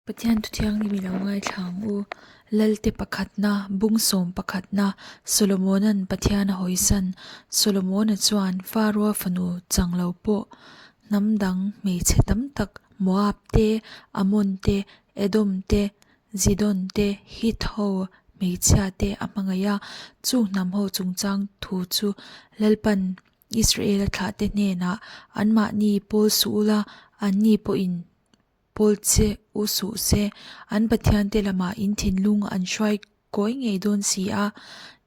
Pathian thu thianghlim i lo ngaithla ang u. Lalte pakhatna, bung sawm pakhatna, Solomona'n Pathian a hawisan. Solomona chuan Faroa fanu chang lo pawh hnam dang hmeichhe tam tak Moab te, Ammon te, Edom te, Zidon te, Hit ho hmeichhia te a hmangaih a. Chung hnam ho chungchang thu chu Lalpan Israela thlahte hnenah anmahni pawl suh ula, anni pawhin Pawl che u suh se, an Pathiante lamah in thinlung an hruai kawi ngei dawn si a,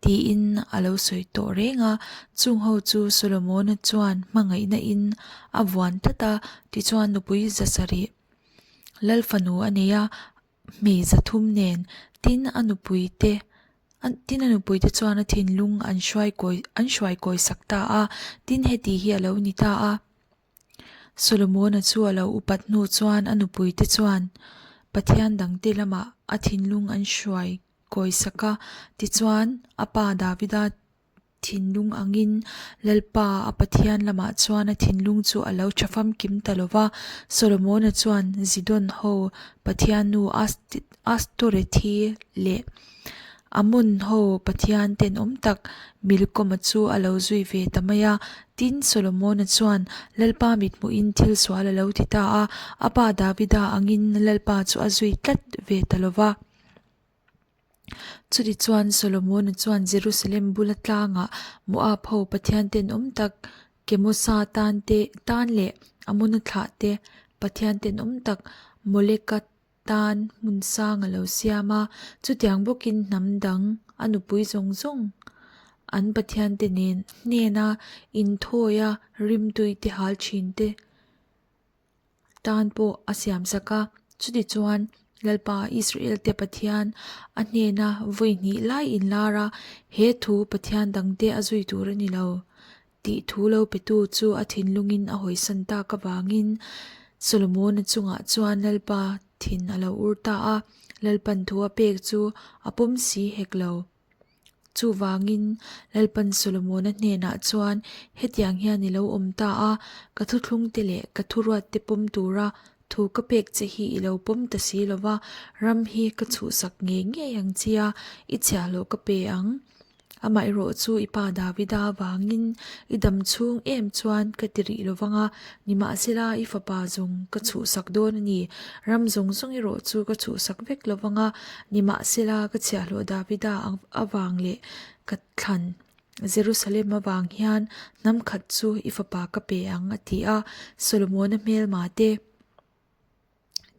tiin a lo sawi tawh reng a. Chung ho chu Solomona chuan hmangaihna in a vuan tlat a, tichuan nupui zasarih lal fanu a nei a, hmei zathum nen, tin a nupui te tin a nupui te chuan a thinlung an hruai kawi an hruai kawi sak ta a, tin heti hi a lo ni ta a. Solomona chu a lo upat hnu chuan a nupuite chuan Pathian dangte lamah a thinlung an hruai kawi sak a. Tichuan, a pa Davida thinlung angin Lalpa a Pathian lamah chuan a thinlung chu a lo tha famkim ta lo va. Solomona chuan Zidon ho Pathiannu Astorethi leh Ammon ho pathian tenawm tak Milkoma chu a lo zui ve ta mai a. Tin, Solomona chuan Lalpa mithmuhin thil sual a lo ti ta a, a pa Davida angin Lalpa chu a zui tlat ve ta lo va. Chutichuan, Solomona chuan Jerusalem bula tlangah Moab ho pathian tenawm tak Kemosa tan te tan leh Ammona thlah te pathian tenawm tak Moleka tan hmun sang a lo siam a, chutiang bawkin hnam dang a nupui zawng zawng an pathiante nen hnena inthawi a rimtui te hal thin te tan pawh a siam sak a. Chutichuan Lalpa Israel te Pathian a hnena vawi hnih lai inlar a, he thu Pathian dangte a zui tur a ni lo tih thu lo petu chu a thinlungin a hawisan tak avangin Solomona chungah chuan Lalpa thin a lo ur ta a, Lalpan thu a pek chu a pawm si hek lo. Chuvangin Lalpan Solomona hnenah chuan hetiang hian i lo awm ta a, ka thuthlungte leh ka thuruatte pawm tura thu ka pek che hi i lo pawm ta si lo va, ram hi ka chhuhsak ngei ngei ang che a, i chhiahhlawh ka pe ang. Amaherawh chu i pa Davida avangin i dam chhung em chuan ka ti rih lo vang a, nimahsela i fapa zawng ka chhuhsak dawn a ni. Ram zawng zawng erawh chu ka chhuhsak vek lo vang a, nimahsela ka chhiahhlawh Davida avang leh ka thlan Jerusalem avang hian hnam khat chu i fapa ka pe ang a ti a, Solomona hmelma te.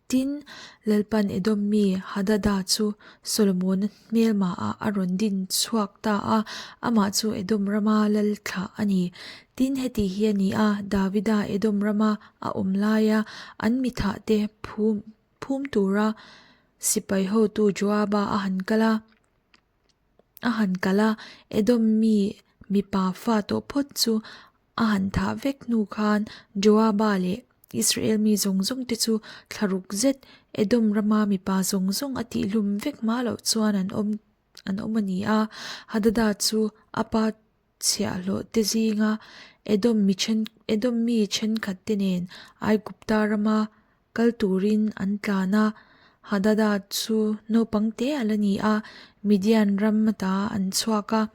Tin, Lalpan Edom mi Hadada chu Solomona hmelmaah a rawn din chhuak ta a, amah chu Edom rama lal thlah a ni. Tin, heti hi a ni a, Davida Edom rama a awm laia an mithahte phum phum tura sipai hotu Joaba a han kal a, a han kal a, Edom mi mipa fa tawh phawt chu a han thah vek hnu khan Joaba leh Israel mi zawng zawng te chu thla ruk zet Edom rama mipa zawng zawng a tihhlum vek hma loh chuan an awm an awm a ni a. Hadada chu a pa chhiahhlawh te zinga Edom mi then Edom mi thenkhat te nen Aigupta rama Kal turin an tlan a, Hadada chu naupang te a la ni a, Midian ram ata an chhuak a,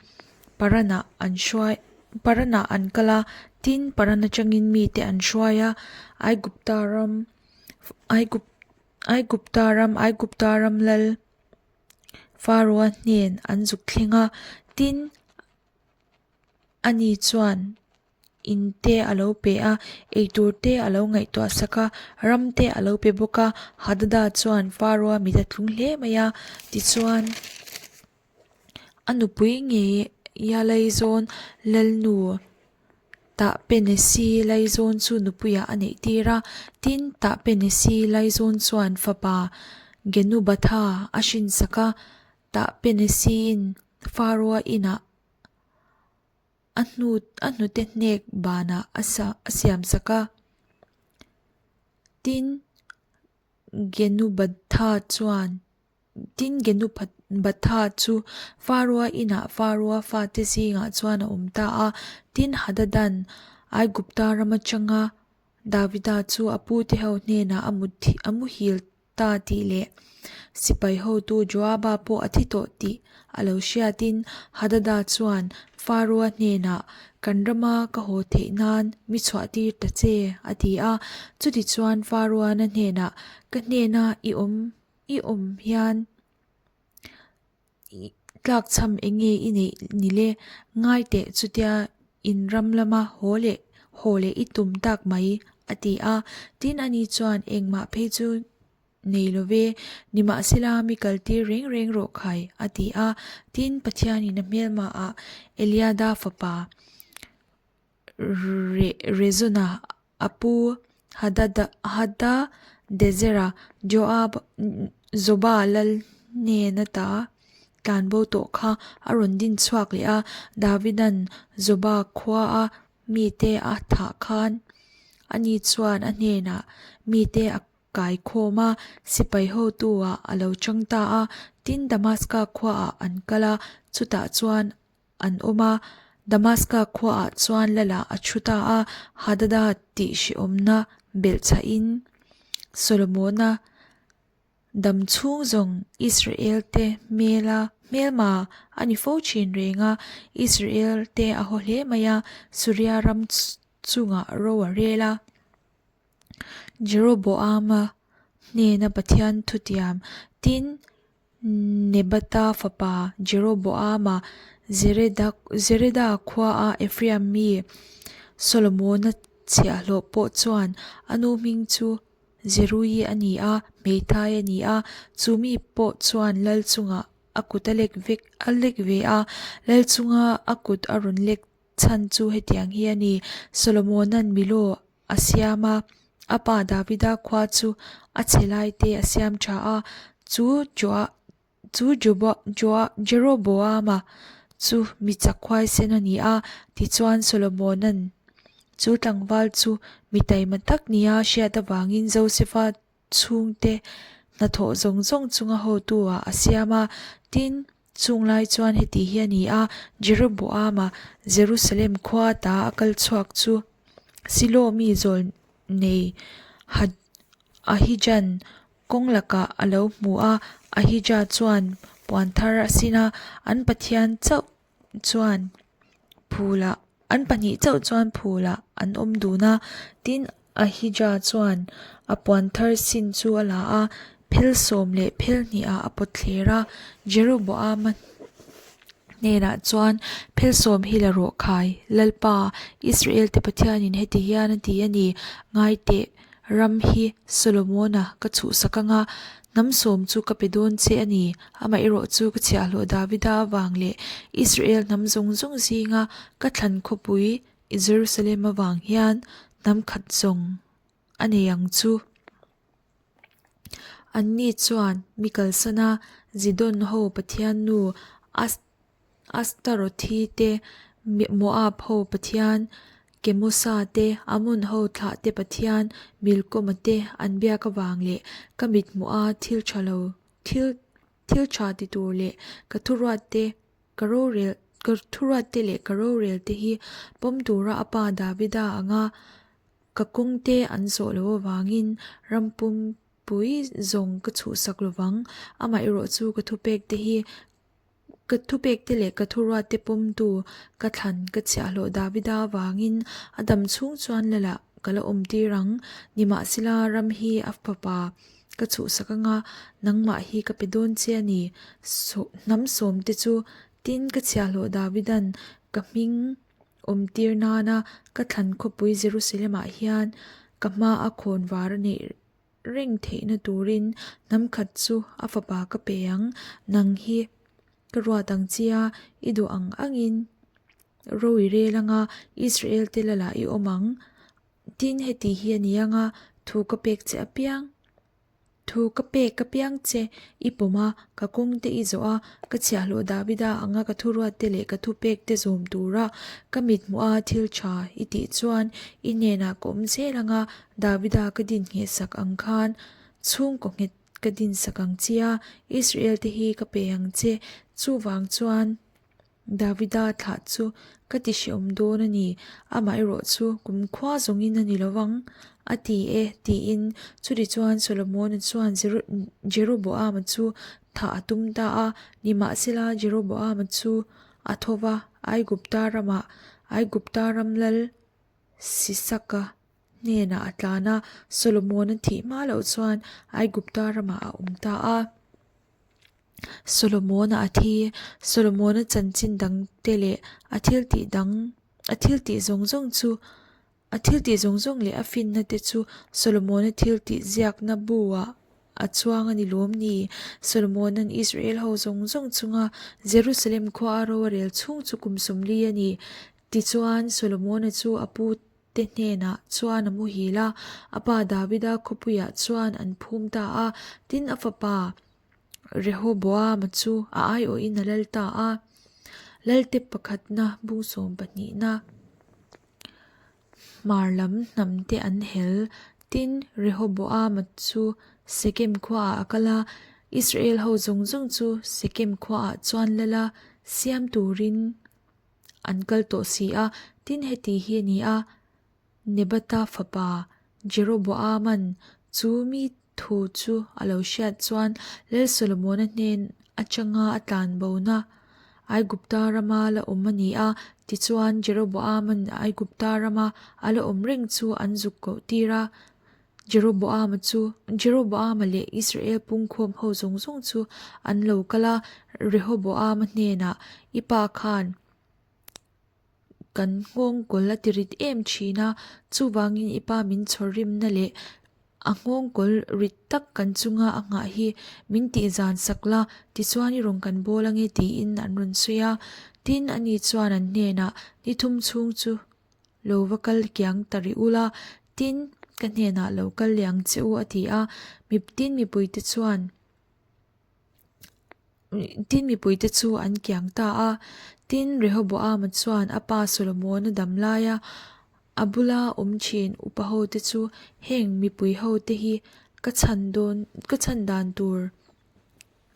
Paranah an hruai Paranah an kal a, tin Paran atangin mite an hruai a, Aigupta ram Aigup Aigupta ram Aigupta ram lal Faroa hnen an zuk thleng a, tin ani chuan In te a lo pe a, eitur te a lo ngaihtuah sak a, ram te a lo pe bawk a, Hadada chuan Faroa mit a tlung hle mai a, tichuan a nupui ngeia Laizawn Lalnu Tahpenesi Laizawn chu nupuiah a neih tir a, tin Tahpenesi Laizawn chuan fapa Genubatha a hrinsak a, Tahpenesiin Faroa inah A hnu a hnute hnek banah a sa a siam sak a tin Genubatha chuan tin Genubatha chu Faroa inah Faroa fate zingah chuan a awm ta a tin Hadadan Aigupta ram atanga Davida chu a pute ho hnenah a mut a muhil. ta tih leh sipai hotu Joaba pawh a thi tawh tih a lo hriatin Hadada chuan Faroa hnenah, Kan rama ka haw theih nan mi chhuahtir ta che, a ti a. Chutichuan Faroana hnenah, Ka hnena i awm i awm hian tlakchham eng nge i neih ni le? Ngai teh chutia in ram lama haw leh haw leh i tum tak mai, a ti a. Tin, ani chuan engmah phei chu nei lo ve, nimahsela mi kaltir reng reng rawh khai, a ti a. Tin, Pathianin a hmelmaah Eliada fapa Rezona a pu Hadadezera Joab Zoba lal hnen ata tlanbo tawh kha a rawn din chhuak leh a, Davidan Zoba khuaa mite a thah khan ani chuan a hnenah mite a kai khawm a, sipai hotu-ah a lo chang ta a. Tin, Damaska khuaah an kal a, chutah chuan an awm a, Damaska khuaah chuan Lala a thu ta a, Hadada tih hrehawmna belhchhahin Solomona dam chhung zawng Israel-te hmela hmelma a ni fo thin reng a, Israel-te a haw hle mai a, Suria ram chungah ro a rel a. Jeroboama hnena Pathian thutiam tin Nebata fapa Jeroboama Zereda khuaa Ephraim mi Solomona chhiahhlawh pawh chuan a nu hming chu Zeruii a ni a, hmeithai a ni a, chu mi pawh chuan lal chungah a kut a lek vek a lek ve a, lal chunga a kut a rawn lek chhan chu hetiang hi a ni, Solomona'n Milo a siam a, a pa Davida khua chu a chhe lai te a siam tha a, chu chu Jeroboama chu mi chak huaisen a ni a, tichuan Solomona'n chu tlangval chu mi taima tak nia hriat avangin Josefa chhungte hnathawh zawng zawng chunga hotu-ah a siam a, tin, Chung lai chuan heti hi a ni a, Jeroboama Jerusalem khua ta a kal chhuak chu Silo mi zawl nei Ahijan kawng lakah a lo hmu a, Ahija chuan puan thar a sin a, an Pathian chauh chuan phulah an pahnih chauh chuan phulah an awm dun a, tin Ahija chuan a puan thar sin chu a la a, phel sawm leh phel hnihah a pawt thler a, Jeroboama hnenah chuan phel sawm hi la rawh khai, Lalpa, Israel te Pathianin heti hian a ti a ni, ngai teh. Ram hi Solomona ka chhuhsak anga, hnam sawm chu ka pe dawn che a ni. Amaherawh chu ka chhiahhlawh Davida avang leh Israel hnam zawng zawng zinga ka thlan khawpui Jerusalem avang hian hnam khat zawng a nei ang chu. Anni chuan mi kalsan a, Zidon ho Pathian nu Astarothi te, Moab ho pathian Kemosa te, Ammon ho thlah te pathian Milkoma te an biak avang leh ka mithmuha thil tha lo thil thil tha ti tur leh ka thuruat te ka rorel ka thuruat te leh ka rorel te hi pawm tura a pa Davida anga ka kawng te an zawh loh avangin ram pum pui zawng ka chhuhsak lovang amaherawh chu ka thupek te hi Ka thupekte leh ka thuruatte pawmtu ka thlan ka chhiahhlawh Davida avangin a dam chhung chuan Lalah ka la awmtir ang. Nimahsela, ram hi a fapa ka chhuhsak anga nangmah hi ka pe dawn che a ni. Hnam sawmte chu tin ka chhiahhlawh Davidan ka hming awmtir nana ka thlan khawpui Jerusalem-ah hian ka hmaa khawnvar a neih reng theihna turin hnam khat chu a fapa ka pe ang, nang hi ka ruat ang chia, i duh ang angin ro i rel anga Israel te lalah i awm ang. Tin, heti hi a ni anga thu ka pek che apiang. Thu ka pek apiang che i pawm a, ka kawng te i zawh a, ka chhiahhlawh Davida anga ka thuruat te leh ka thupek te zawm tura ka mithmuh a thil tha i tih chuan i hnenah ka awm zel anga Davida ka din ngheh sak ang khan chhungkaw nghet ka din sak ang che a, Israel te hi ka pe ang che, chuvang chuan. Davida thlah chu ka ti hrehawm dawn a ni, amaherawhchu kumkhua zawngin a ni lo vang, a ti e, tiin. Chutichuan Solomona chuan Jeroboama chu thah a tum ta a, nimahsela Jeroboama chu a tho va, Aigupta ramah Aigupta ram lal Sisaka hnenah a tlan a, Solomona thih hma loh chuan Aigupta ramah a awm ta a. Solomona a thi. Solomona chanchin dang te leh a thil tih dang a thil tih zawng zawng chu a thil tih zawng zawng leh a finna te chu Solomona thil tih ziakna bu ah a chuang a ni lawm ni? Solomona'n Israel ho zawng zawng chunga Jerusalem khua a ro a rel chhung chu kum 40 a ni. Tichuan Solomona chu a pu te hnenah chuan a muhil a, a pa Davida khawpuiah chuan an phum ta a, tin a fapa Rehoboama chu a aiawhin a lal ta a. Lalte pakhatna bung sawm pahnihna hmar lam hnam te an hel. Tin, Rehoboama chu Sekem khuaah a kal a, Israel ho zawng zawng chu Sekem khuaah chuan lal a siam turin an kal tawh si a, tin heti hi a ni a, Nebata fapa Jeroboama'n chu mi thu chu a lo hriat chuan Lal Solomona hnen atanga a tlan bona Aigupta rama la awm a ni a, tichuan Jeroboama'n Aigupta rama a la awm reng chu an zuk koh tir a. Jeroboama chu Jeroboama leh Israel pungkhawm ho zawng zawng chu an lo kal a, Rehoboama hnenah, I pa khan kan nghawngkawl a ti rit em thin a, chuvangin i pa min chhawr rimna leh a nghawngkawl rit tak kan chunga a nghah hi min tih zan sak la, tichuan i rawn kan bawl ange tiin an rawn sawi a. Tin, ani chuan an hnenah, Ni thum chhung chu Lo va kal kiang ta rih ula, tin, ka hnenah lo kal leh ang che u, a ti a. Tin, mipuite chuan Tin, mipuite chu an kiang ta a. Tin, Rehoboama chuan a pa Solomona dam laia a bula awm thin upa hote chu heng mipui hote hi ka chhan dawn ka chhan dan tur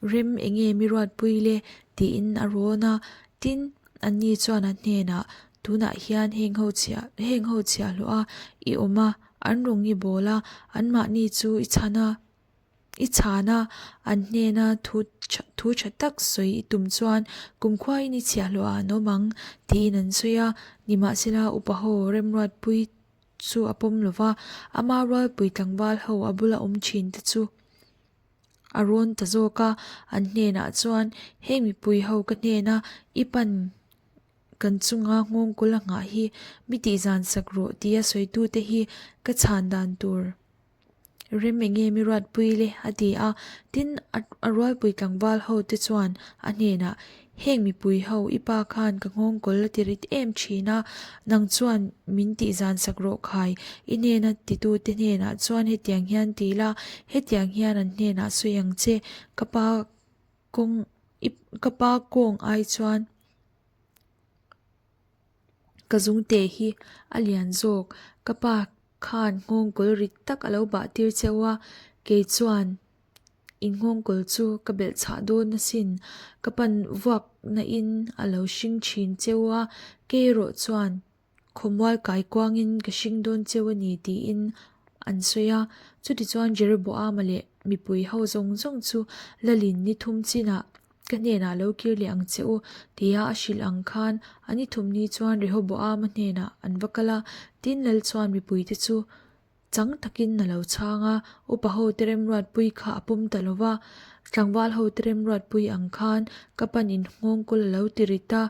Rem enge mi ruatpui le? tiin a rawn a. Tin, anni chuan a hnenah, Tunah hian heng ho chhiah heng ho chhiahhlawh a i awm a, an rawng i bawl a, anmahni chu i chhan a, i chhan a, an hnena thu thu tha tak sawi i tum chuan kumkhuain i chhiahhlawh ah an awm ang, tiin an sawi a. Nimahsela, upa ho remruatpui chu a pawm lo va, ama rualpui tlangval ho a bula awm thin te chu A rawn ta zawk a, an hnenah chuan, Hei mipui ho ka hnena i pan kan chunga nghawngkawl a nghah hi mi tihzan sak rawh tia sawitute hi ka chhan dan tur rem eng nge mi ruatpui le? a ti a. Tin, a rualpui tlangval ho te chuan a hnenah, Heng mipui ho, i pa khan ka nghawngkawl a ti rit em thin a, nang chuan min tihzan sak rawh khai, i hnena titute hnenah chuan hetiang hian ti la, hetiang hian an hnenah sawi ang che, ka pa kawng i ka pa kawng ai chuan ka zungte hi a lian zawk, ka pa khan nghawngkawl rit tak a lo bah tir cheu a, kei chuan. In nghawngkawl chu ka belh chhah dawn asin, ka pan vuakna in a lo hring thin cheu a, kei erawh chuan khawmual kai kuangin ka hring dawn cheu a ni tiin an sawi a. Chutichuan Jeroboama leh mipui ho zawng zawng chu Lalin ni thum chinah ka hnenah lo kir leh ang che u tia a hrilh ang khan a ni thum ni chuan Rehoboama hnenah an va kal a, tin Lal chuan mipuite chu Chang takin a lo chhang a, upa hote remruatpui kha a pawm ta lo va, tlangval hote remruatpui ang khan ka pan innghawngkawl a lo ti rit a,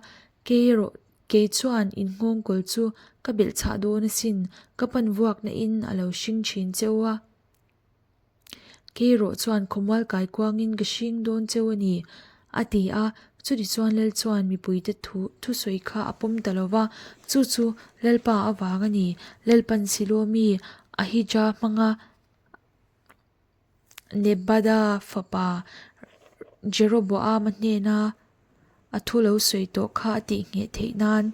kei erawh kei chuan innghawngkawl chu ka belh chhah dawn asin, ka pan vuakna in a lo hring thin cheu a, kei erawh chuan khawmual kai kuangin ka hring dawn cheu a ni, a ti a, chutichuan Lal chuan mipuite thu thusawi kha a pawm ta lo va, chu chu Lalpa avang a ni, Lalpan Silo mi Ahija hmanga Nebada fapa Jeroboama hnena a thu lo sawi tawh kha a tihngheh theih nan.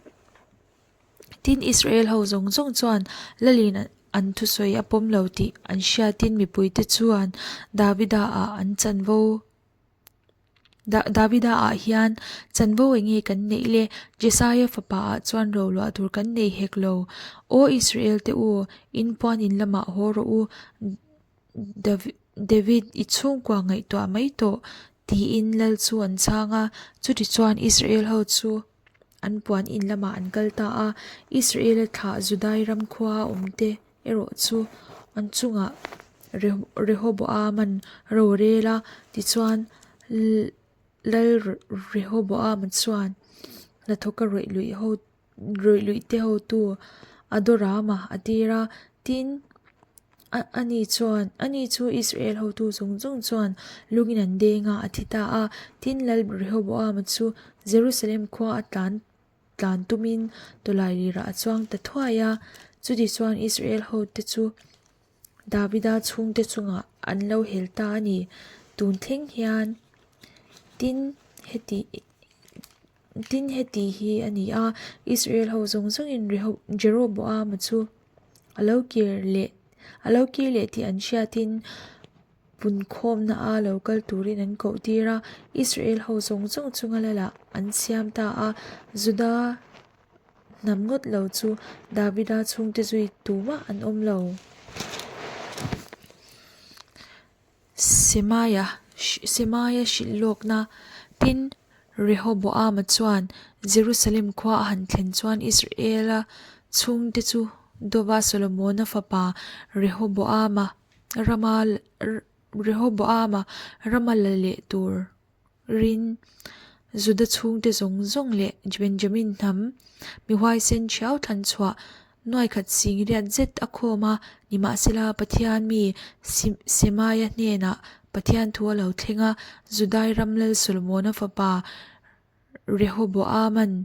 Tin, Israel ho zawng zawng chuan Lalin an thusawi a pawm lo tih an hriatin mipuite chuan Davida-ah an chanvo. Davida ah hian chanvo eng nge kan neih le? Jesaia fapa ah chuan roluah tur kan nei hek lo. Aw Israel te u, in puan in lamah haw rawh u, David i chhungkua ngaihtuah mai tawh, tiin lal chu an chhang a. Chutichuan Israel ho chu an puan in lamah an kal ta a. Israel-a thlah Judai ram khua a awmte erawh chu an chungah Rehoboam-a'n ro a rel a, tichuan Lal Rehoboam-a chuan hnathawka rawih luih ho rawih luih te hotu Adoram-a a tir a, tin ani chuan ani chu Israel hotu zawng zawng chuan lungin an deng a, a thi ta a, tin Lal Rehoboam-a chu Jerusalem khua a tlan tlan tumin tawlailirah a chuang ta thuai a, chutichuan Israel hote chu Davida chhungte chungah an lo hel ta a ni. Tun thleng hian tin heti tin heti hi a ni a, Israel ho zawng zawngin Jeroboama chu a lo kir leh a lo kir leh tih an hriatin Punkhawmna a lo kal turin an koh tir a, Israel ho zawng zawng chunga lalah an siam ta a, Juda hnam ngawt lo chu Davida chhungte zui tumah an awm lo. Semaia Semaia hrilh lawkna Tin, Rehoboama chuan Jerusalem khua a han thlen chuan Israela chhungte chu dova Solomona fapa Rehoboama Rama Rehoboama rama la leh tur rin Juda chhungte zawng zawng leh Benjamin hnam mi huaisen thiau thlan chhuah nuaikhat sing riat zet a khawm a, nimahsela Pathian mi Semaia hnenah Pathian thu a lo thleng a, Judai ram lal Solomona fapa Rehoboaman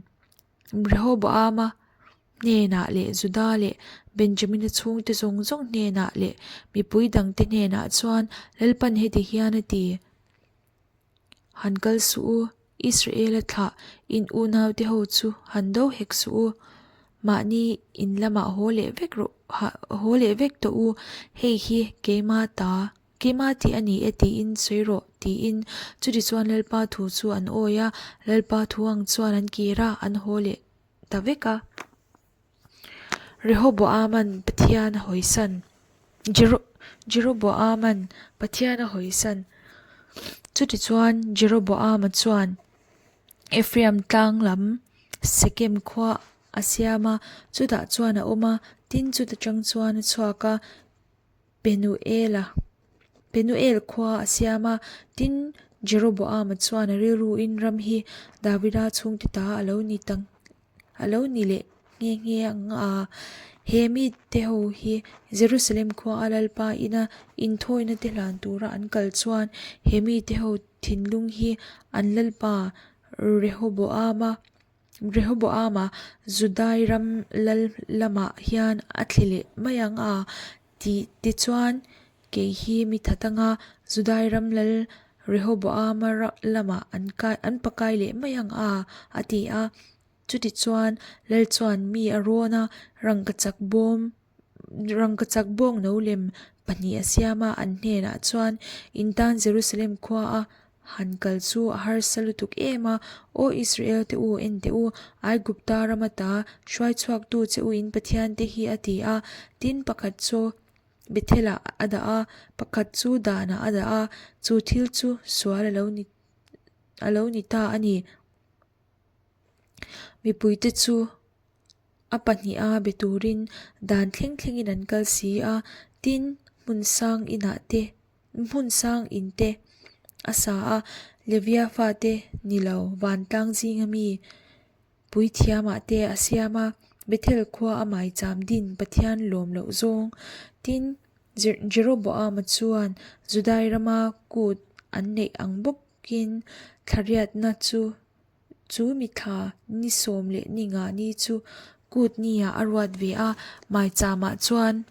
Rehoboama hnenah leh Juda leh Benjamina chhungte zawng zawng hnenah leh mipui dangte hnenah chuan Lalpan heti hian a ti, Han kal suh u, Israela thlah in unaute ho chu han do hek suh u, mahni in lamah haw leh vek rawh haw leh vek tawh u, hei hi keima ta Keimah tih a ni e tiin sawi rawh tiin chutichuan Lalpa thu chu an awi a, Lalpa thu ang chuan an kir a, an haw leh ta vek a. Rehoboaman Pathian a hawisan Jeroboaman Pathian a hawisan Chutichuan Jeroboama chuan Ephraim tlang lam Sekem khua a siam a, chutah chuan a awm a, tin chuta tang chuan a chhuak a. Penuela Penuel khua a siam a, tin Jeroboama chuan a rilruin ram hi Davida chhungte ta a lo ni ta a lo ni leh nghe nghe ang a. He mite ho hi Jerusalem khua a Lalpa ina inthawina te hlan tura an kal chuan he mite ho thinlung hi an Lalpa Rehoboama Rehoboama Judai ram lal lamah hian a thli leh mai ang a tih te chuan kei hi mi that anga Judai ram lal Rehoboama lamah an kai an pakai leh mai ang a a ti a. Chutichuan lal chuan mi a rawn a, rangkachak bawm rangkachak bawng no lem pahnih a siam a, an hnenah chuan in tan Jerusalem khua a han kal chu a harsa lutuk em a, Aw Israel te u, en teh u, Aigupta rama ta hruai chhuaktu che u in Pathian te hi a ti a, tin pakhat chu Bethel-ah a dah a, pakhat chu Danah a dah a, chu thil chu sual a lo ni a lo ni ta a ni. Mipuite chu. A pahniha be turin dan thleng thlengin an kal si a, tin hmun sang inah te hmun sang in te a sa a, Levia fate ni lo vantlang zinga mi puithiamah te a siam a, Bethel khua a maicham din Pathian lawm loh zawng tin Jeroboama chuan Judai rama kut an neih ang bawkin thlariatna chu Chu mithla ni 15 ni chu kut niah a ruat ve a, Maichamah chuan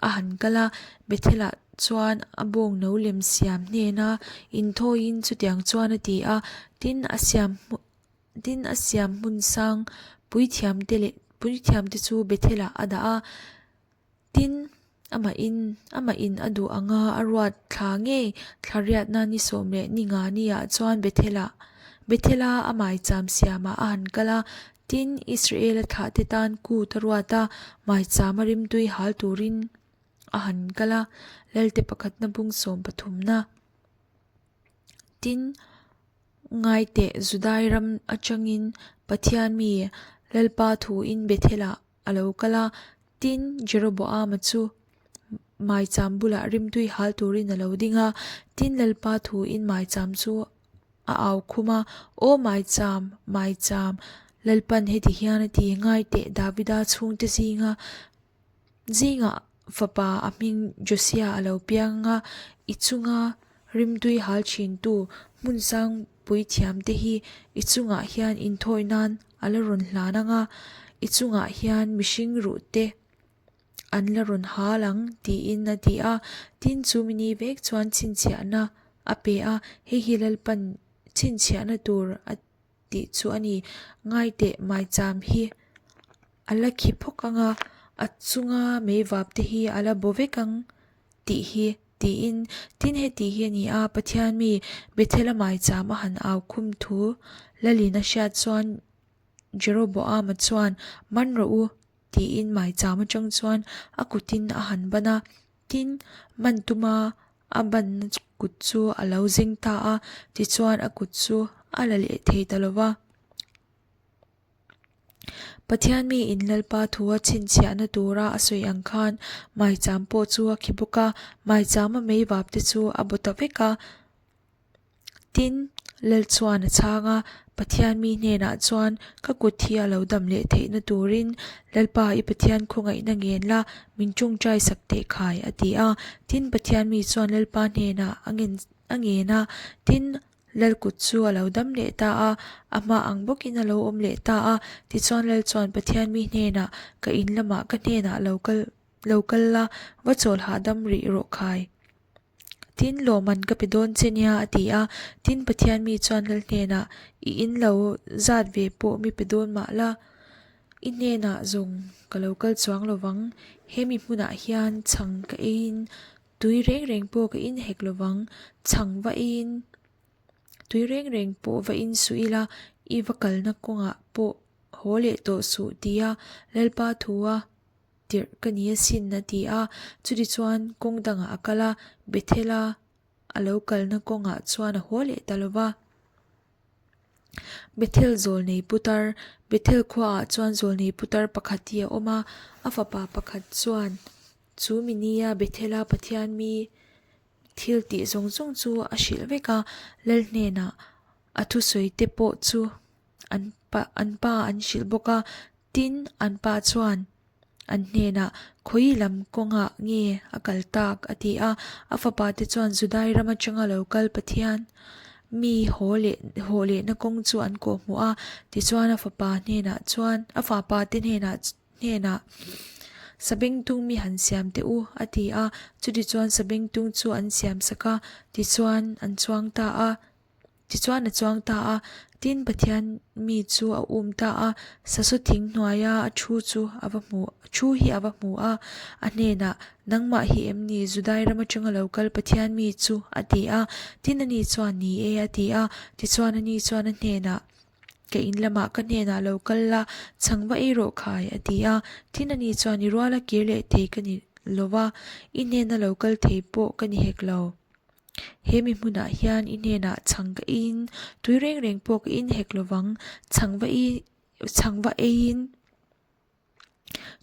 a han kal a, Bethelah chuan a bawng no lem siam hnena inthawiin chutiang chuan a ti a, tin a siam tin a siam hmun sang puithiamte leh puithiamte chu Bethelah a dah a, tin. Amahin amahin a duh anga a ruat thla ngei thla riatna ni 15 niah chuan Bethel-ah Bethel-a a maicham siamah a han kal a. Tin, Israel-a thlahte tan kut a ruat a, maichama rimtui hal turin a han kal a, Lalte pakhatna bung sawm pathumna. Tin, ngaiteh Judai ram atangin Pathian mi Lalpa thuin Bethel-ah a lo kal a, tin, Jeroboama chu maicham bulah rimtui hal turin a lo ding a, tin, Lalpa thuin maicham chu a au khum a, Aw maicham, maicham, Lalpan heti hian a ti, Ngaiteh Davida chhungte zinga Zingah fapa a hming Josiah a lo piang a, i chunga rimtui hal thintu hmun sang puithiamte hi i chungah hian inthawi nan a la rawn hlan ang a, i chungah hian mihring ruhte an la rawn hal ang tiin a ti a. Tin, chu mini vek chuan chhinchhiahna a pe a, hei hi Lalpan chhinchhiahna tur a tih chu a ni. Ngaiteh maicham hi a la khi phawk ang a, a chunga meivap te hi a la bo vek ang tih hi tiin tin heti hi a ni a, Pathian mi Bethel-a maicham a han au khum thu Lalin a hriat chuan Jeroboama chuan man rawh u tiin maicham atang chuan a kutin a han ban a, tin man tuma A banna kut chu a lo zeng ta a, tichuan a kut chu a la leh thei ta lo va. Pathian mi in Lalpa thu a chhinchhiahna tura a sawi ang khan maicham pawh chu a khi bawk a, maichama meivap te chu a baw ta vek a. Tin, Lal chuan a chhang a, Pathian mi hnenah chuan, Ka kut hi a lo dam leh theihna turin Lalpa i Pathian khawngaihna ngen la, min tawngtai sak teh khai, a ti a. Tin, Pathian mi chuan Lalpa hnenah a ngen a ngen a. Tin, Lal kut chu a lo dam leh ta a, a hma ang bawkin a lo awm leh ta a. Tichuan Lal chuan Pathian mi hnenah, Ka in lamah ka hnenah lo kal lo kal la, va chawl hahdam rih rawh khai. Tin, lawmman ka pe dawn che nia, a ti a. Tin, Pathian mi chuan Lal hnenah, I in lo zat ve pawh mi pe dawn mah la, i hnenah zawng ka lo kal chuang lo vang. He mi hmunah hian chhang ka eiin tui reng reng pawh ka in hek lo vang. Chhang va eiin tui reng reng pawh va in suh ila, i va kalna kawngah pawh haw leh tawh suh, tia Lalpa thu a tirh ka ni asin a ti a. Chutichuan kawng dangah a kal a, Bethel-a a lo kalna kawngah chuan a haw leh ta lo va. Bethel zawlnei putar, Bethel khuaah chuan zawlnei putar pakhat hi a awm a, a fapa pakhat chuan chu mi nia Bethel-a Pathian mi thil tih zawng zawng chu a hrilh vek a, Lal hnenah a thusawi te pawh chu an pa an pa an hrilh bawk a. Tin, an pa chuan an hnenah, Khawi lam kawngah nge a kal tak? a ti a. A fapa te chuan Judai ram atanga lo kal Pathian mi haw leh haw lehna kawng chu an kawhhmuh a. Tichuan a fapa hnenah chuan a fapa te hnenah hnenah, Sabengtung mi han siam teh u, a ti a. Chutichuan sabengtung chu an siam sak a, tichuan an chuang ta a. Tichuan a chuang ta a, tin Pathian mi chu a um ta a, sasaw thing hnuaia a thu chu a va hmu, thu hi a va hmu a, a hnenah, Nangmah hi em ni Judai ram atanga lo kal Pathian mi chu? a ti a. Tin ani chuan, Ni e, a ti a. Tichuan ani chuan a hnenah, Ka in lamah ka hnenah lo kal la, chhang va ei rawh khai, a ti a. Tin ani chuan, I ruala kir leh thei ka ni lo va, i hnena lo kal thei pawh ka ni hek lo. He mi hmunah hian i hnenah chhang ka eiin tui reng reng pawh ka in hek lovang, chhang va i chhang va eiin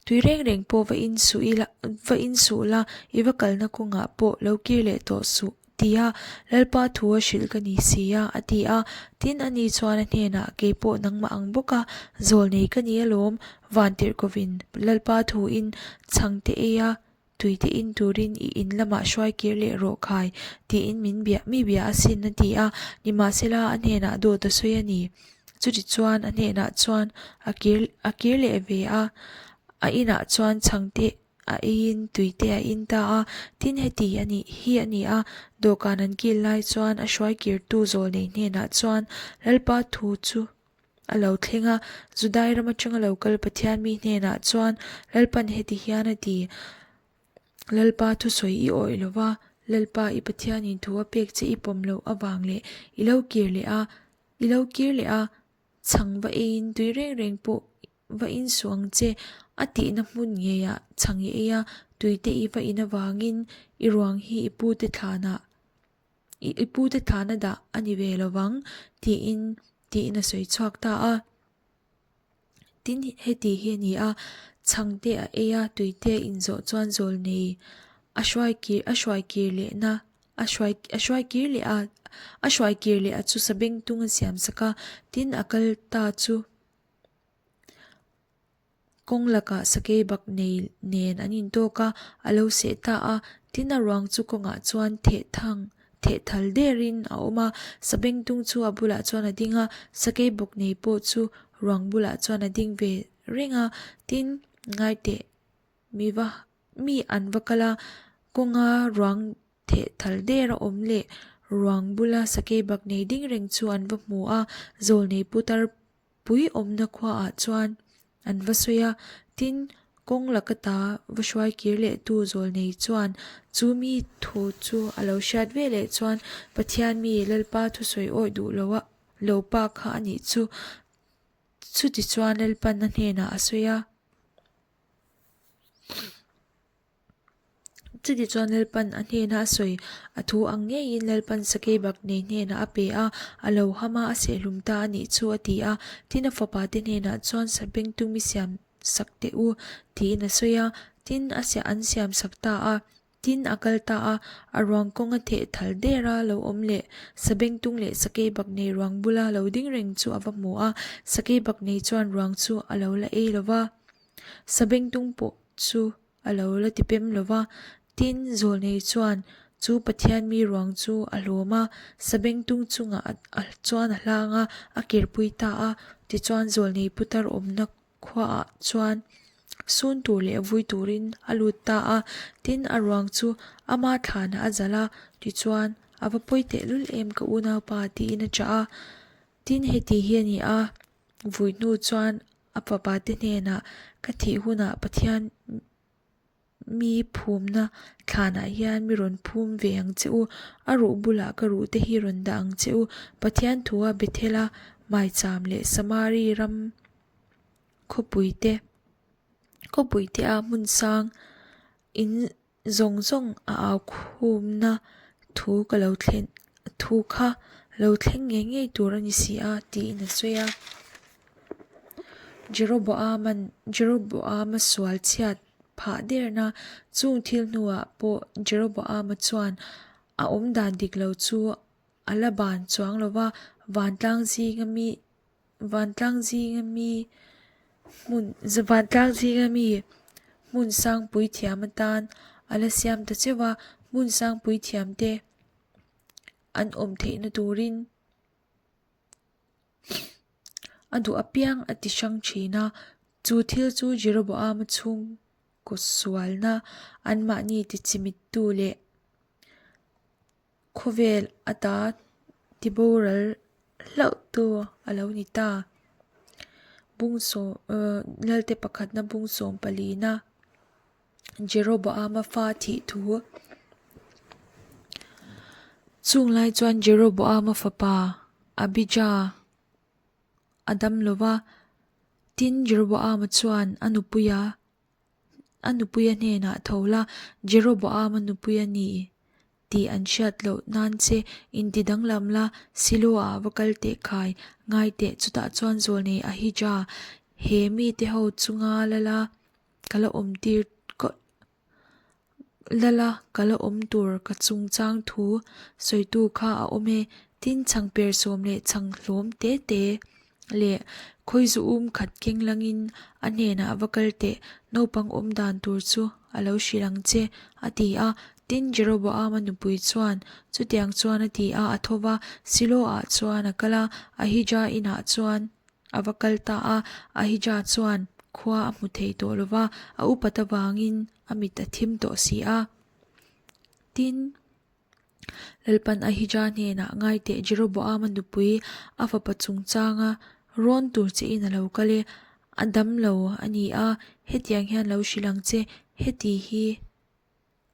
tui reng reng pawh va in suh ila va in suh la, i va kalna kawngah pawh lo kir leh tawh suh tia Lalpa thu a hrilh ka ni si a, a ti a. Tin, ani chuan a hnenah, Kei pawh nangmah ang bawka zawl nei ka ni alawm, Vantirhkovin Lalpa thuin chhang te ei a, Tuite in turin i in lamah hruai kir leh rawh khai, tiin min bia, mi bia asin a ti a, nimahsela a hnenah dawt a sawi a ni. Chutichuan a hnenah chuan a kir a kir leh ve a, a inah chuan chhangte a eiin tuite a in ta a, tin heti a nih hi a ni a, dawhkan an kil lai chuan a hruai kirtu zawlnei hnenah chuan Lalpa thu chu A lo thleng a, Judai ram atanga lo kal Pathian mi hnenah chuan Lalpan heti hian a ti. Lalpa thusawi i awih lo va, Lalpa i Pathianin thu a pek che i pawm loh avang leh i lo kir leh a, i lo kir leh a, chhang va eiin tui reng reng pawh va insuh ang che, a tihna hmun ngeiah chhang i ei a, tuite i va in avangin i ruang hi i pute thlanah i pute thlana dah a ni ve lo vang, tiin tiin a sawi chhuak ta a. Tin, heti hi a ni a, chhangte a ei a, tuite a inzawh chuan zawlnei a hruai kir a hruai kir lehna a hruai a hruai kir leh a a hruai kir leh a chu sabengtung a siam sak a, tin a kal ta chu. Kawng lakah sakei bak nei nen an intawk a, a lo seh ta a, tin a ruang chu kawngah chuan theh thang theh thal derin a awm a, sabengtung chu a bulah chuan a ding a, sakei bawk nei pawh chu ruang bulah chuan a ding ve reng a, tin ngaiteh mi va mi an va kal a, kawnga ruang theh thal der a awm leh ruang bula sakei bak nei ding reng chu an va hmu a, zawlnei putar Pui awmna khuaah chuan an va sawi a, tin, kawng laka ta va hruai kir leh tu zawlnei chuan chu mi thu chu a lo hriat ve leh chuan Pathian mi Lalpa thusawi awih duh lo a lo pa kha a nih chu. Chutichuan Lalpan a hnenah a sawi a. Chutichuan Lalpan a hnena a sawi, a thu ang ngeiin Lalpan Sakeibak nei hnenah a pe a, a lo ham a, a sehhlum ta a nih chu a ti a. Tin, a fapa te hnenah chuan Sabengtu mi siam sak teh u tiin a sawi a, tin, a an siam sak ta a. Tin, a kal ta a, a ruang kawng a theh thal der a lo awm leh Sabengtung leh Sakeibak nei ruang bula lo ding reng chu a va hmu a, Sakeibak nei chuan ruang chu a lo la ei lo va. Sabengtung pawh chu a lo la ti pem lo va. Tin, Zawlnei chuan chu Pathian mi ruang chu a hlawm a, sabengtung chungah a chuan a hlang a, a kirpui ta a. Tichuan, Zawlnei putar awmna khuaah chuan sun tur leh vui turin a lut ta a. Tin, a ruang chu ama thlanah a zalh a, tichuan, A va pawi tehlul em ka unaupa tiin a chah a. Tin, heti hi a ni a, vui hnu chuan a fapa te hnenah ka thih hunah Pathian mi phumna thlanah hian mi rawn phum ve ang che u, a ruh bulah ka ruh te hi rawn dah ang che u. Pathian thua Bethela maicham leh Samari ram khawpui te khawpui te a hmun sang in zawng zawng a au khumna thu ka lo thlen thu kha lo thleng ngei ngei tur a ni si a tiin a sawi a. Jeroboam-a'n Jeroboam-a sual chhiat phah derna chung thil hnuah pawh Jeroboam-a chuan a awmdan dik lo chu a la ban chuang lo va, vantlang zinga mi Vantlang zinga mi hmun vantlang zinga mi hmun sangpui thiam atan a la siam ta cheuh a, hmun sangpui thiam te an awm theihna turin a duh apiang a ti hrang thin a, chu thil chu Jeroboam-a chhungkaw sualna anmahni tichimittu leh Khawvel ata tiboral hlauhtu a lo ni ta. Bungsawm uh Lalte pakhatna bungsawm palina Jeroboama fa thih thu. Chung lai chuan Jeroboama fapa Abija a dam lo va, tin Jeroboama chuan a nupuia A nupuia hnenah tho la, Jeroboama nupui a ni tih an hriat loh nan che inti danglam la, Siloah va kal teh khai, ngai teh, chutah chuan zawlnei Ahija, he mite ho chunga lala ka la awm tir lala ka la awm tur ka chungchang thu sawitu kha a awm e, tin chhangper sawm leh chhang hlawm te te leh khawizu um khat keng langin a hnenah va kal teh, naupang awm dan tur chu a lo hrilh ang che, a ti a. Tin, Jeroboama nupui chuan chutiang chuan a ti a, a tho va, Siloah chuan a kal a, Ahija inah chuan a va kal ta a. Ahija chuan khua a hmu thei tawh lo va, a upat avangin a mit a thim tawh si a. Tin. Lalpan Ahija hnenah ngai teh Jeroboama nupui a fapa chungchanga rawn tur che in a lo kal e, a dam lo a ni a, hetiang hian lo hrilh ang che, heti hi.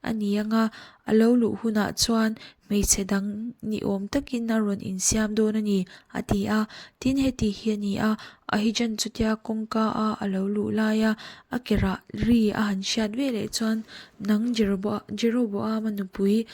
a ni anga, a lo luh hunah chuan hmeichhe dang ni awm takin a rawn insiam dawn a ni, a ti a. Tin, heti hi a ni a, Ahijan chutia kawngka a a lo luh laia a ke rah ri a han hriat ve leh chuan, Nang Jeroboama nupui,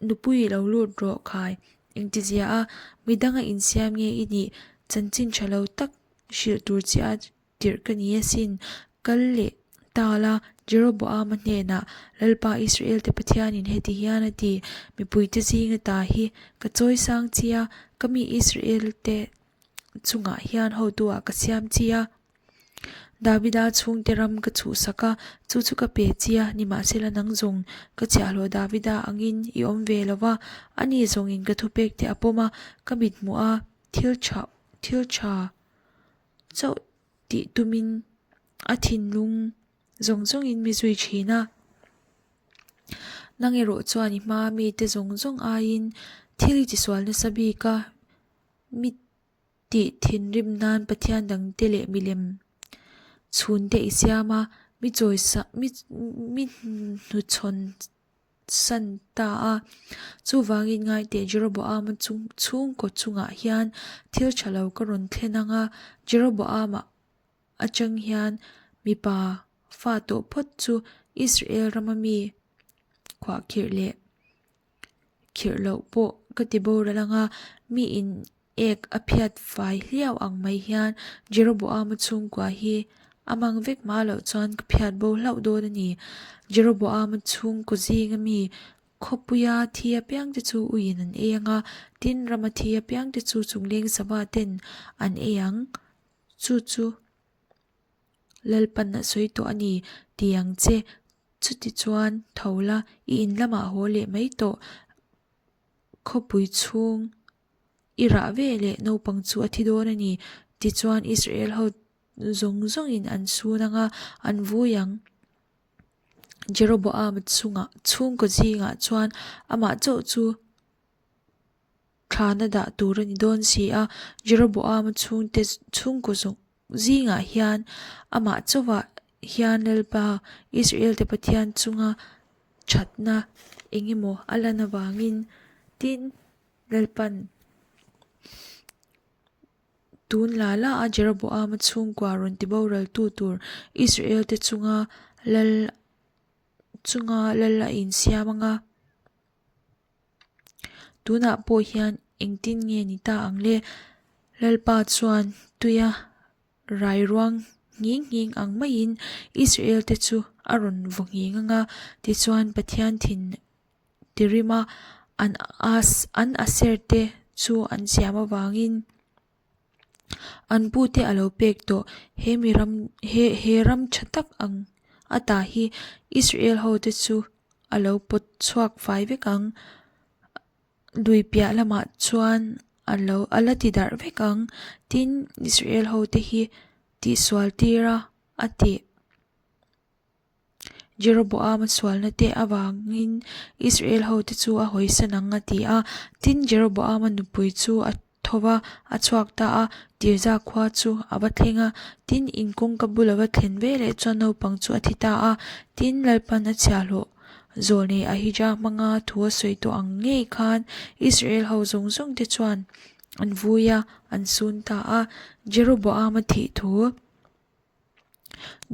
nupui i lo lut rawh khai, engtizia a, midanga insiam nge i nih, chanchin tha lo tak hrilh tur che a tirh ka ni asin, kal leh ta la, Jeroboama hnenah, Lalpa Israelte Pathianin heti hian a ti, Mipuite zinga ta hi ka chawisang chi a, ka mi Israelte chungah hian hotuah ka siam chi a. Davida chhungte ram ka chhuhsak a, chu chu ka pe chi a, nimahsela nang zawng ka chhiahhlawh Davida angin i awm ve lo va, ani zawngin ka thupekte a pawm a, ka mithmuh a, thil tha thil tha chauh tih tumin a thinlung zawng zawngin mi zui thin a. Nang erawh chuan i hmaa mite zawng zawng aiin thil i tisual nasa bik a, mi tih thinrim nan Pathian dangte leh milem chhunte i siam a, mi chawisa mi mi hnuchhawn san ta a. Chuvangin ngaiteh Jeroboama chung chhungkaw chungah hian thil tha lo ka rawn thlen ang a, Jeroboama atang hian mipa fa tawh phawt chu Israel rama mi khuahkhirh leh khirh loh pawh ka ti boral ang a, mi in Ek a phiat fai hliau ang mai hian Jeroboama chhungkua hi a mang vek hma loh chuan ka phiat bo hlauh dawn a ni. Jeroboama chhungkaw zinga mi khawpuia thi apiangte chu uiin an ei ang a, tin rama thi apiangte chu chungleng sava ten an ei ang. Chu chu Lalpan a sawi tawh a ni ti ang che. Chutichuan tho la, i in lamah haw leh mai tawh. Khawpui chhung I rah ve leh naupang chu a thi dawn a ni. Tichuan Israel ho zawng zawngin an sun ang a, an vui ang. Jeroboama chungah chhungkaw zingah chuan amah chauh chu thlana dah tur a ni dawn si a. Jeroboama chhungte chhungkaw zawng zingah hian amah chauhah hian Lalpa Israel-te Pathian chunga thatna eng emaw a lan avangin tin Lalpan tun la la a Jeroboama chhungkua rawn ti boraltu tur Israel-te chunga lal chunga lal a insiam ang a. Tunah pawh hian engtin nge ni ta ang le? Lalpa chuan tuia rai ruang nghing nghing ang maiin Israel-te chu a rawn vaw nghing ang a, tichuan Pathian thin ti rim a, an an aser te chu an siam avangin an pute a lo pek tawh. He mi ram he he ram tha tak ang ata hi Israel ho te chu a lo pawt chhuak fai vek ang. Lui piah lamah chuan a lo a la ti darh vek ang. Tin, Israel ho te hi tihsual tir a a tih. Jeroboama sualna te avangin Israel hote chu a hawisan ang a ti a. Tin, Jeroboama nupui chu a tho va, a chhuak ta a, Tirza khua chu a va thleng a. Tin, in kawngka bul a va thlen veleh chuan naupang chu a thi ta a. Tin, Lalpan a chhiahhlawh zawlnei Ahija hmanga thu a sawi tawh ang ngei khan Israel ho zawng zawng te chuan an vui a, an sun ta a. Jeroboama thih thu.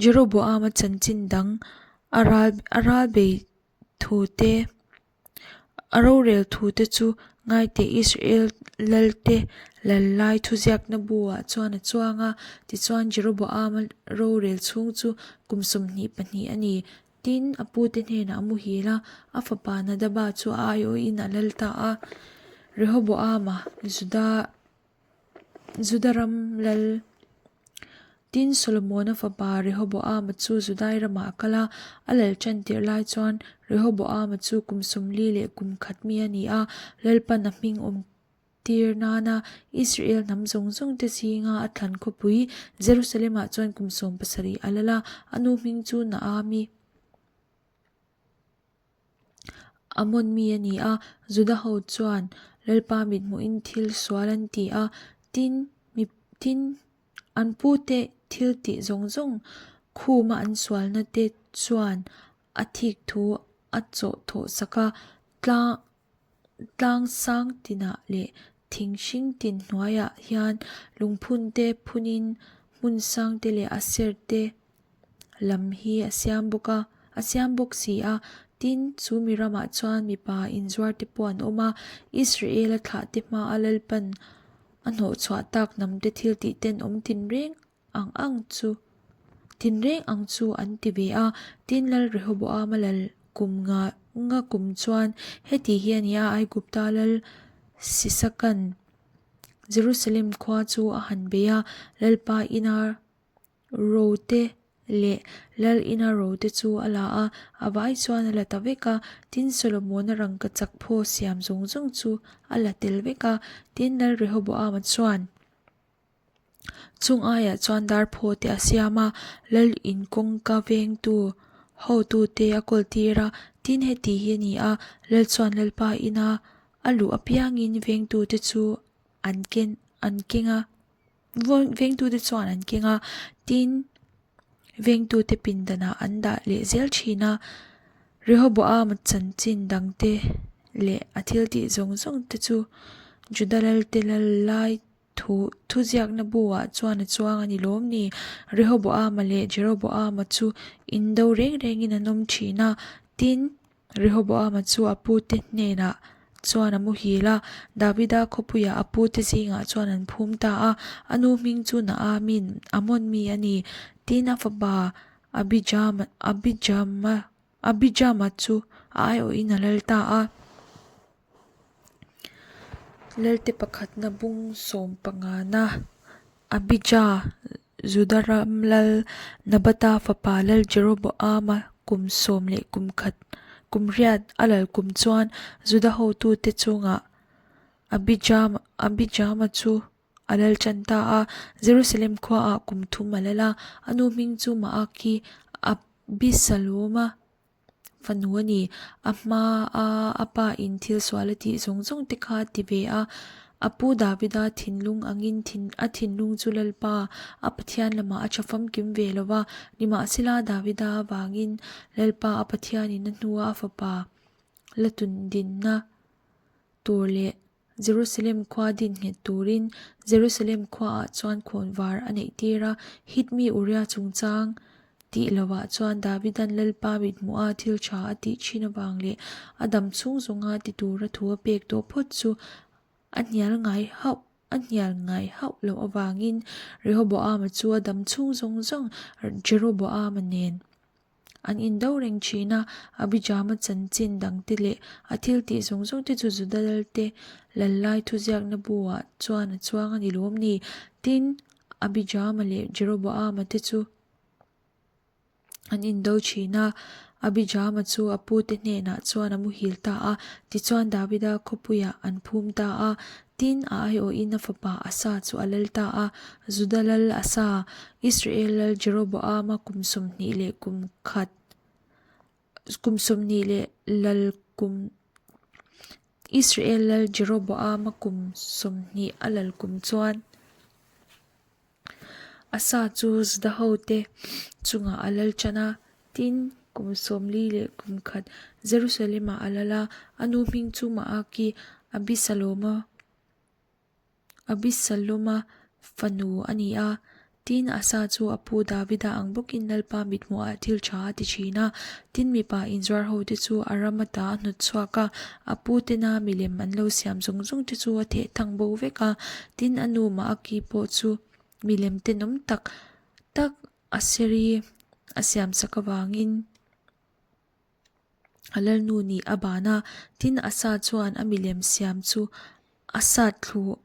Jeroboama chanchin dang a ral a ral bei thu te a rorel thu te chu ngaite Israel lal te lal lai thuziakna buah chuan a chuang a, tichuan Jeroboama rorel chhung chu kum 22 a ni. Tin, a pute hnenah a muhil a, a fapa Nadaba chu a aiawhin a lal ta a. Rehoboama Juda Juda ram lal Tin, Solomona fapa Rehoboama chu Judai ramah a kal a, a lal tan tirh lai chuan Rehoboama chu kum 40 leh kum khat mi a ni a, Lalpan a hming awm tir nana Israel hnam zawng zawng te zinga a thlan khawpui Jerusalem-ah chuan kum 17 a lal a, a nu hming chu Naami. Amon mi a ni a, Juda ho chuan Lalpa mithmuhin thil sual an ti a, tin, mi tin an pute thil tih zawng zawng khuma an sualna te chuan a thik thu a chawh thawh sak a, tlang tlang sang tinah leh thing hring tin hnuaiah hian lungphun te phunin hmun sang te leh a ser te lam hi a siam bawk a, a siam bawk si a, tin chu mi ramah chuan mipa inzuar te pawh an awm a, Israel-a thlah te hmaa Lalpan a hnawhchhuah tak hnam te thil tih ten awm tinreng ang ang chu tinreng ang chu an ti ve a, tin Lal Rehoboama lal kum nga nga kum chuan heti hi a ni a, Aigupta lal Sisakan Jerusalem khua chu a han bei a, Lalpa ina rote leh lal ina rote chu a la a, a vai chuan a la ta vek a, tin Solomona rangkachak phaw siam zawng zawng chu a la tel vek a, tin Lal Rehoboama chuan. Chung aiah chuan darphaw te a siam a, lal in kawngka vengtu hotute a kawl tir a, tin heti hi a ni a, lal chuan lalpa ina a luh apiangin vengtute chu an ken an keng a, vengtute chuan an keng a, tin vengtute pindanah an dah leh zel thin a, Rehoboama chanchin dangte leh a thil tih zawng zawng te chu Juda lalte lal lai Thu thuziakna bu-ah chuan a chuang a ni lawm ni? Rehoboama leh Jeroboama chu indo reng rengin an awm thin a. Tin, Rehoboama chu a pute hnenah chuan a muhil a, Davida khawpuiah a pute zingah chuan an phum ta a. A nu hming chu Naamin, Amon mi a ni. Tin, a fapa Abijama, Abijama, Abijama chu a aiawhin a lal ta a. Lalte pakhatna bung sawm pangana Abija Juda ram lal Nabata fapa lal Jeroboama kum sawm leh kum khat kum riat a lal kum chuan Juda hotute chungah Abijama chu a lal tan ta a. Jerusalem khuaah kum thum a lal a, a nu hming chu Maaki Abisaloma Fanu a ni. A hma a a pa in thil sual a tih zawng zawng te kha a ti ve a. A pu Davida thinlung angin thin a thinlung chu Lalpa a Pathian lamah a tha famkim ve lo va. Nimahsela Davida avangin Lalpa a Pathianin a hnua a fapa la tun dinna tur leh Jerusalem khua din nghet turin Jerusalem khuaah chuan khawnvar a neih tir a, Hit mi Uria chungchang tih lovah chuan Davidan Lalpa mithmuha thil tha a tih thin avang leh a dam chhung zawnga ti tura thu a pek tawh phawt chu a hnial ngai hauh a hnial ngai hauh loh avangin Rehoboama chu a dam chhung zawng zawng Jeroboama nen An indo reng thin a, Abijama chanchin dangte leh a thil tih zawng zawng te chu Juda lalte lal lai thuziakna bu-ah chuan a chuang a ni lawm ni? Tin, Abijama leh Jeroboama te chu an indo thin a, Abijama chu a pute hnenah chuan a muhil ta a, tichuan Davida khawpuiah an phum ta a. Tin, a aiawhin a fapa Asa chu a lal ta a, Juda lal Asa, Israel lal Jeroboama kum 20 leh kum khat, kum 20 leh lal kum, Israel lal Jeroboama kum 20 a lal kum chuan Asa chu Juda hote chungah a lal tan a, tin, kum 40 leh kum khat Jerusalem-ah a lal a, a nu hming chu Maaki Abisaloma Abisaloma fanu a ni a. Tin, Asa chu a pu Davida ang bawkin Lalpa mithmuhah thil tha a ti thin a, tin mipa inzuar hote chu a ram ata a hnawt chhuak a, a pu tena milem an lo siam zawng zawng te chu a theh thang bo vek a, tin a nu Maaki pawh chu milem tenawm tak tak a seri a siam sak avangin a lalnu nih a ban a, tin Asa chuan a milem siam chu a sat thlu.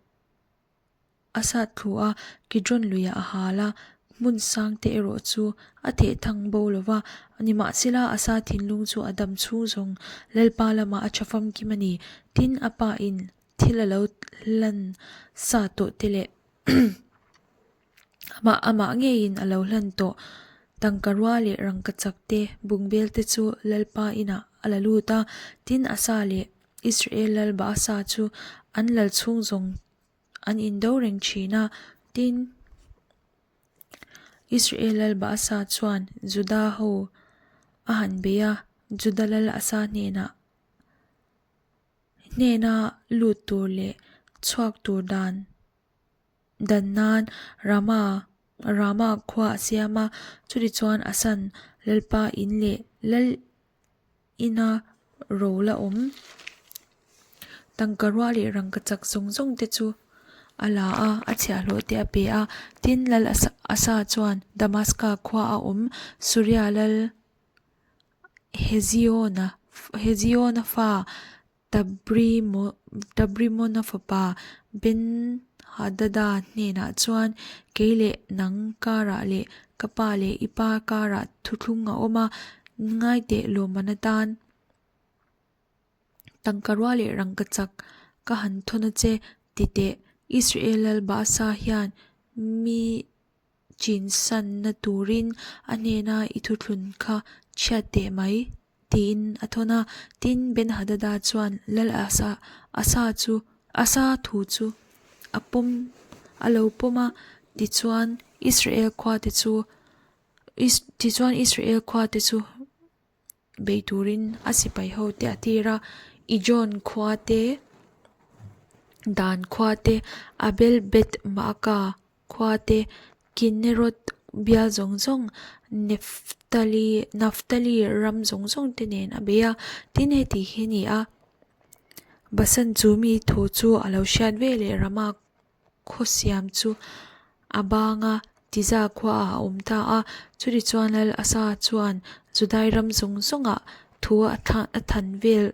A sat thlu a, Kidron luiah a hal a, hmun sang te erawh chu a theh thang bo lo va. Nimahsela, Asa thinlung chu a dam chhung zawng Lalpa lamah a tha famkim a ni. Tin, a pa in thil a lo hlan sa tawh te leh amah amah ngeiin a lo hlan tawh tangka rua leh rangkachak te bungbel te chu Lalpa inah a la lut a. Tin, Asa leh Israel lal Baasa chu an lal chhung zawng An indo reng thin a, tin, Israel lal Baasa chuan Juda ho a han bei a. Juda lal Asa hnenah hnena lut tur leh chhuak tur dan dan nan Rama Rama khua a siam a. Chutichuan Asan Lalpa in leh lal ina ro la awm. Tangka ruah leh rangkachak zawng zawng te chu a la a, a chhiahhlawh te a pe a. Tin, Lal Asa chuan Damaska khua a awm Suria lal Heziona Heziona fa Tabrimona fapa Ben-Hadada hnenah chuan, Kei leh nang karah leh ka pa leh i pa karah thuthlung a awm a, ngaiteh lawmman atan Tangka rua leh rangkachak ka han thawn a che, ti teh. Israel lal Baasa hian mi chinsanna turin a hnena i thuthlun kha chhiat teh mai, tiin a thawn a. Tin, Ben-Hadada chuan lal Asa Asa chu Asa thu chu a pawm a lo pawm a, tichuan Israel khuate chu tichuan Israel khuate chu Bei turin a sipai ho te a tir a, Ijon khua te, Dan khua te, Abel Beth Maaka khua te, Kinneroth bial zawng zawng, Nephtali Naphtali ram zawng zawng te nen a bei a. Tin, heti hi a ni a, Basan chu mi thu chu a lo hriat ve leh Rama khaw siam chu a bang a, Tiza khuaah a awm ta a. Chutichuan Lal Asa chuan Judai ram zawng zawngah thu a than vel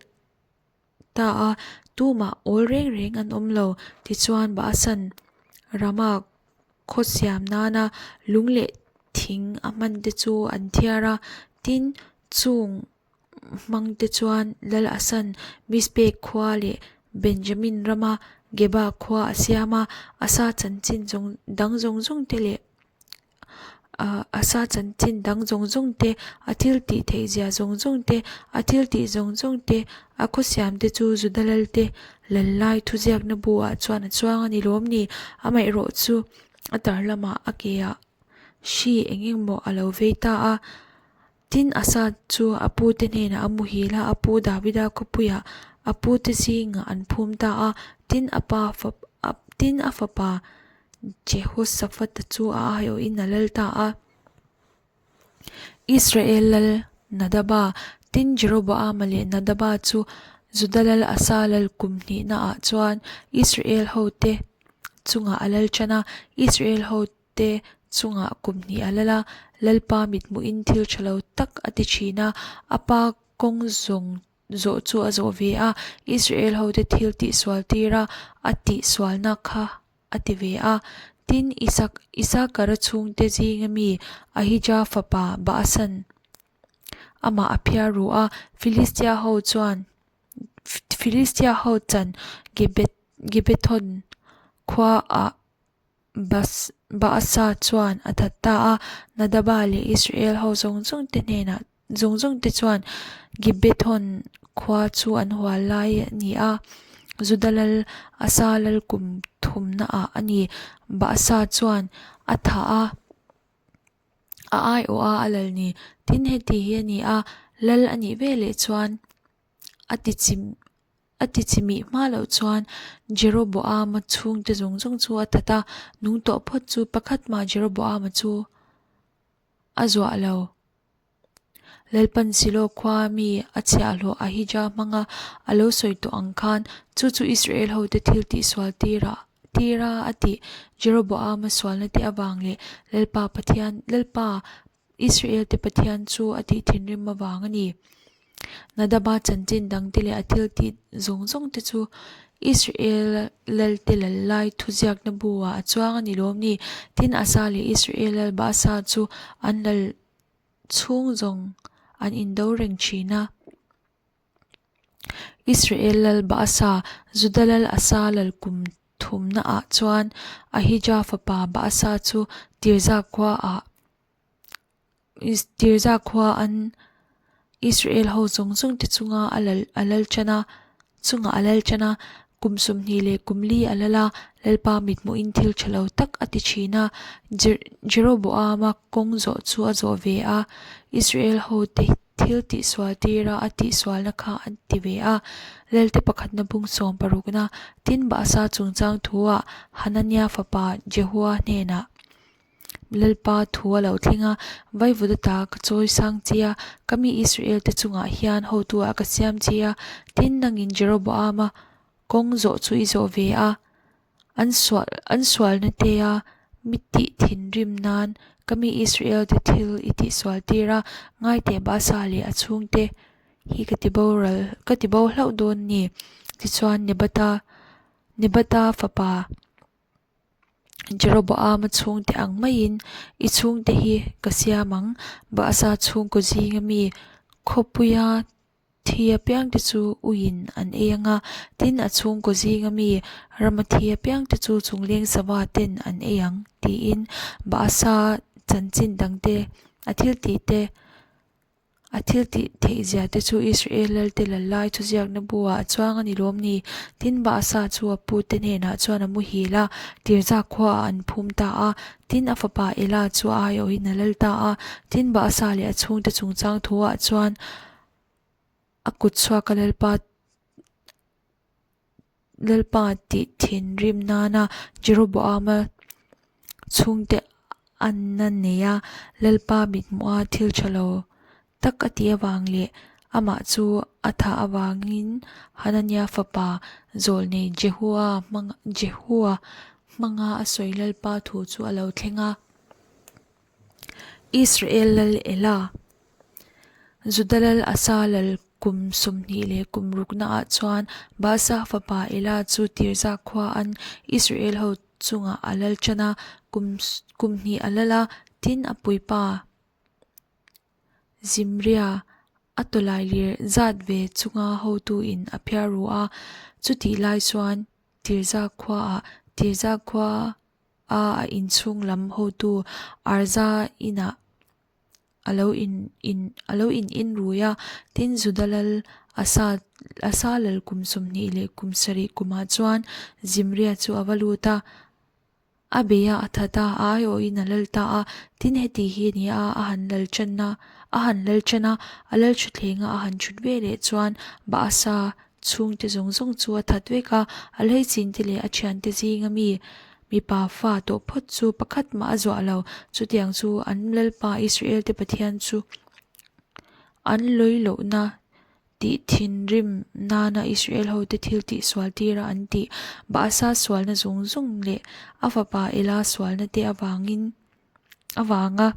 ta a, tumah awl reng reng an awm lo. Tichuan Baasan Rama khaw siam nana lung leh thing a hman te chu an thiar a, tin, chung hmang te chuan Lal Asan Mizpeh khua leh Benjamin rama Geba khua a siam a, Asa chanchin zawng dang zawng zawng te leh Asa chanchin dang zawng zawng te, a thil tih theih zia zawng zawng te, a thil tih zawng zawng te, a khaw siam te chu Juda lal te lal lai thuziakna bu ah chuan a chuang a ni lawm ni? Amaherawh chu a tar lamah a ke ah hri eng engemaw a lo vei ta a. Tin, Asa chu a pute hnenah a muhil a, a pu Davida khawpuiah a pute zingah an phum ta a. Tin, a pa tin, a fapa Jehoshaphat-a chu a aiawhin a lal ta a. Israel lal Nadaba, tin Jeroboama leh Nadaba chu Juda lal Asa lal kum hnihnaah chuan Israel hote chungah a lal tan a. Israel hote te chungah kum hnih a lal a, Lalpa mithmuhin thil tha lo tak a ti thin a, a pa kawng zawng zawh chu a zawh ve a, Israel hote thil tihsual tir a, a tihsualna kha a ti ve a. Tin, Isak Isakara chhungte zinga mi Ahija fapa Baasan amah a phiar ru a, Filistia ho chuan Filistia ho chan Gibethon khuaah Baasa chuan a that ta a, Nadaba leh Israel ho zawng zawng te hnenah zawng zawng te chuan Gibbethon khua chu an hual lai a ni a, Juda lal Asa lal kum thumna ah a ni. Baasa chuan a thah a, a aiawh a a lal ni. Tin, heti hi a ni a, lal a nih veleh chuan a ti chim. A ti chimih hma loh chuan Jeroboama chhungte zawng zawng chu a that a, nung tawh phawt chu pakhat mah Jeroboama chu a zuah lo. Lalpan Silo khua mi a chhiahhlawh Ahija hmanga a lo sawi tawh ang khan chu chu Israel hote thil tihsual tirah tira a tih Jeroboama sualna te avang leh Lalpa Pathian Lalpa Israel te Pathian chu a tih thinrim avang a ni. Nadaba chanchin dangte leh a thil tih zawng zawng te chu Israel lalte lal lai thuziakna bu ah a chuang a ni lawm ni? Tin, Asa leh Israel lal Baasa chu an lal chhung zawng an indo reng thin a. Israel lal Baasa, Juda lal Asa lal kum thumna ah chuan Ahija fapa Baasa chu Tirza khua ah Tirza khua an Israel ho zawng zawng te chunga a lal a lal tan a, chungah a lal tan a, kum 20 leh kum li a lal a, Lalpa mithmuhin thil tha lo tak a ti thin a, Jeroboama kawng zawh chu a zawh ve a, Israel ho te. thil tihsual tira a tihsualna kha a ti ve a. Lelte pakhatna bung sawm parukna, tin Baasa chungchang thuah Hanania fapa Jehua hnenah Lalpa thu a lo thleng a, Vaivut ata ka chawi sang che a, ka mi Israel te chungah hian hotu ah ka siam che a, tin nangin Jeroboama kawng zawh chu i zawh ve a, an sual an sualna te a mi tih thinrim nan ka mi Israel te thil i tihsual tir a, ngaiteh Baasa leh a chhungte hi ka ti boral ka ti bo hlauh dawn ni. Tichuan Nebata Nebata fapa Jeroboama chhungte ang maiin i chhungte hi ka siam ang, Baasa chhungkaw zinga mi khawpuia Thi apiangte chu uiin an ei ang a, tin a chhungkaw zinga mi rama thi apiangte chu chungleng sava ten an ei ang, tiin Baasa chanchin dangte, a thiltih te, a thiltih theihzia te chu Israel lalte lal lai thuziakna buah a chuang a ni lawm ni? Tin Baasa chu a pute hnenah chuan a muhil a, Tirza khuaah an phum ta a, tin a fapa Ela chu a aiawhin a lal ta a, tin Baasa leh a chhungte chungchang thuah chuan A kut chhuak a Lalpa Lalpa tih thinrim nana Jeroboama chhungte anna nei a, Lalpa mithmuha thil tha lo tak a tih avang leh amah chu a thah avangin Hanania fapa zawlnei Jehua hmang Jehua hmanga a sawi Lalpa thu chu a lo thleng a. Israel lal Ela. Juda lal Asa lal kum 20 leh kum ruknaah chuan Baasa fapa Ela chu Tirza khua an Israel ho chungah a lal tan a, kum kum hnih a lal a, tin a puipa Zimria a tawlailir zat ve chunga hotuin a phiar ru a, chutih lai chuan Tirza khuaah Tirza khua a a inchhung lam hotu Arza inah a lo in in a lo in in rui a, tin Juda lal Asa Asa lal kum 20 leh kum sarih kumah chuan Zimria chu a va lut a, a bei a a that a, a aiawhin a lal ta a, tin heti hi a ni a, a han lal tan a, a han lal tan a, a lal thutthleng a a han thut ve leh chuan Baasa Chhungte zawng zawng chu a that vek a, a hleichin te leh a thiante zinga mi mipa fa tawh phawt chu pakhat mah a zuah lo. Chutiang chu an Lalpa Israel te Pathian chu an lawi lohna tih thinrim nana Israel hote thil tih sual tira an tih Baasa sualna zawng zawng leh a fapa Ela sualna te avangin avanga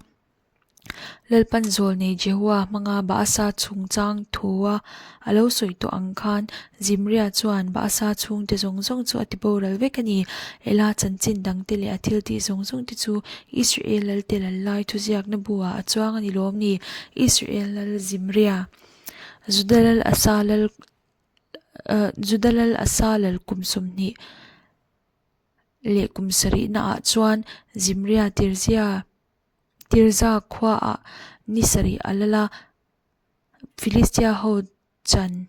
Lalpan zawlnei Jehua hmanga Baasa chungchang thua a lo sawi tawh ang khan Zimria chuan Baasa chhungte zawng zawng chu a ti boral vek a ni. Ela chanchin dangte leh a thiltih zawng zawngte chu Israel lalte lal lai thuziakna buah a chuang a ni lawm ni? Israel lal Zimria, Juda lal Asa lal Juda lal Asa lal kum 20 leh kum sarihnaah chuan Zimria Tirzia Tirza khuaah ni sarih a lal a, Filistia ho chan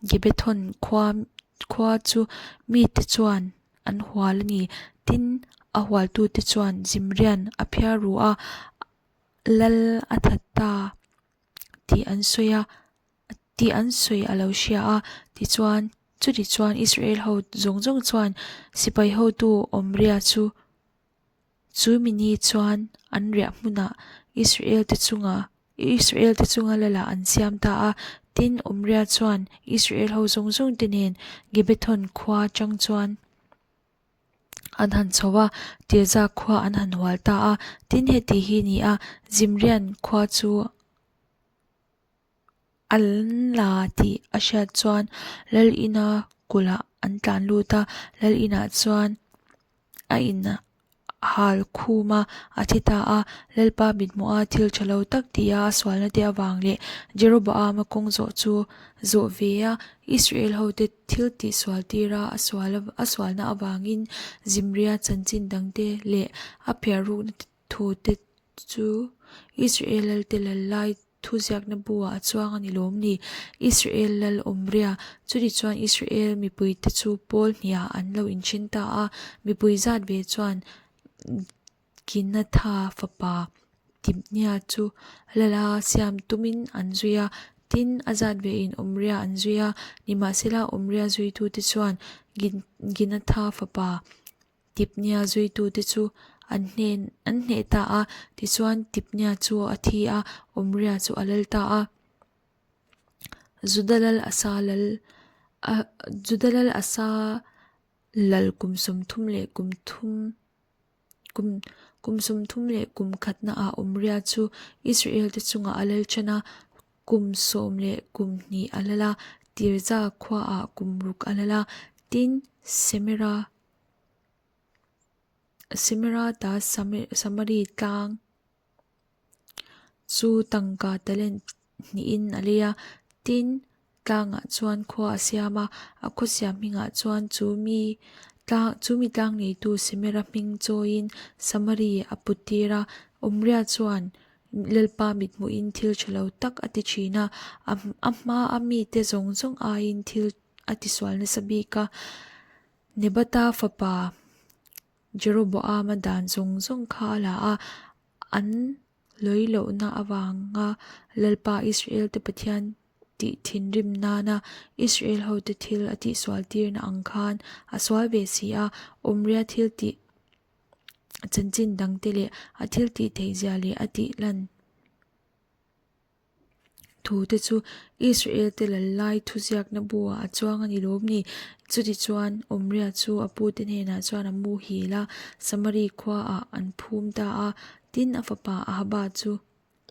Gibbethon khua khua chu mite chuan an hual a ni. Tin, a hualtute chuan Zimrian a phiar ru a, lal a that ta tih an sawi a, tih an sawi a lo hria a. Tichuan, chutichuan Israel ho zawng zawng chuan sipai hotu Omria chu Chu mi ni chuan an riah hmunah Israel te chunga Israel te chunga lalah an siam ta a. Tin, Omria chuan Israel ho zawng zawng te nen Gibbethon khua chang chuan an han chho a, Tirza khua an han hual ta a. Tin, heti hi ni a, Zimrian khua chu an la tih a hriat chuan Lal ina kulhah an tlan lut a, Lal inah chuan a in hal khum a, a thi ta a. Lalpa mithmuha thil tha lo tak tia a sualna te avang leh Jeroboama kawng zawh chu zawh ve a, Israel hote thil tihsual tira a sual a sualna avangin Zimria chanchin dangte leh a phiarrukna thute chu Israel lalte lal lai Thuziakna buah a chuang a ni lawm ni? Israel lal Omria, chutichuan Israel mipuite chu pawl hniah an lo inthen ta a, mipui zat ve chuan Ginatha fapa. Tibnia chu lala siam tumin an zui a, tin, a zat vein Omria an zui a. Nimahsela, Omria zuitute chuan Ginatha fapa Tibnia zuitute chu an hnen an hneh ta a, tichuan Tibnia chu a thi a, Omria chu a lal ta a. Juda lal Asa lal Juda lal Asa lal kum 30 leh kum thum Kum kum 30 leh kum khatnaah Omria chu Israel-te chungah a lal ṭan a, kum 12 a lal a, Tirza khuaah kum ruk a lal a. Tin, Semera Semera ta Samari tlang chu tangka talent hnihin a lei a, tin, tlangah chuan khua a siam a, a khaw siam hmingah chuan chu mi tlang chu mi tlang neitu Semera hming chawiin Samari a put tir a, Omria chuan Lalpa mithmuhin thil tha lo tak a ti thin a, a hmaa mite zawng zawng aiin thil a tisual nasa bik a, Nebata fapa Jeroboama dan zawng zawng kha a la a, an lawi lohna avanga Lalpa Israel-te Pathian tih thinrim nana Israel hote thil a tihsual tirna ang khan a sual ve si a, Omria thil tih chanchin dangte leh a thil tih theihzia leh a tih lan Thute chu Israel-te lal lai thuziakna buah a chuang a ni lawm ni? Chutichuan, Omria chu a pute hnenah chuan a muhil a, Samari khuaah an phum ta a. Tin, a fapa Ahaba chu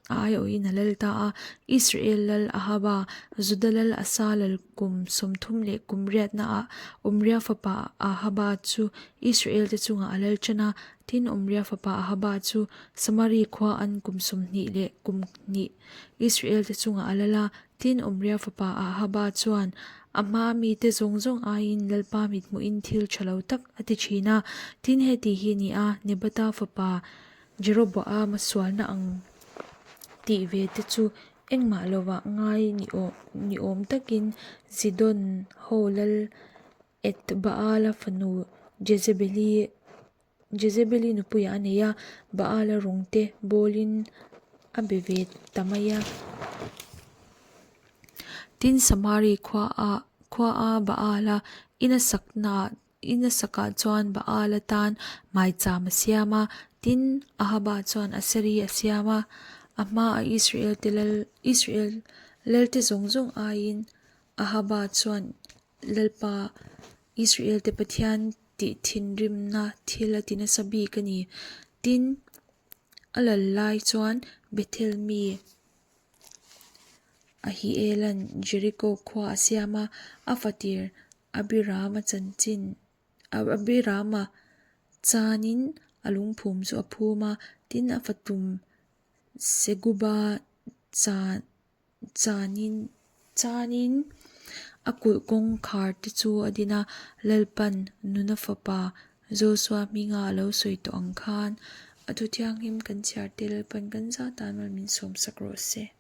a aiawhin a lal ta a. Israel lal Ahaba, Juda lal Asa lal kum 30 leh kum riatnaah Omria fapa Ahaba chu Israel-te chungah a lal ṭan a. Tin, Omria fapa Ahaba chu Samari khua an kum 20 leh kum hnih Israel-te chungah a lal a, tin Omria fapa Ahaba chuan a hmaa mite zawng zawng aiin Lalpa mithmuhin thil tha lo tak a ti thin a. Tin heti hi ni a, Nebata fapa Jeroboama sualna ang tih ve te chu engmah lovah ngai ni awm takin Zidon ho lal Ethbaala fanu Jezebeli Jezebeli nupuiah a nei a, Baala rawng te bawlin a be ve ta mai a. Tin, Samari khuaah khuaa Baala in a saknaah in a sakah chuan Baala tan maicham a siam a, tin, Ahaba chuan Aseri a siam a, a hmaa Israel te lal Israel lalte zawng zawng aiin Ahaba chuan Lalpa Israel te Pathian tih thinrimna thil a ti nasa bik a ni. Tin, a lal lai chuan Bethel mi Ahielan Jeriko khua a siam a, a fatir Abirama chanchin Abirama chanin a lungphum chu a phum a, tin a fatum Seguba chan Chanin chanin a kulh kawngkhar te chu a din a, Lalpan nuna fapa Joshua hminga a lo sawi tawh ang khan a thu thianghlim kan chhiar te Lalpan kan zat tan mal min sawmsak rawh se.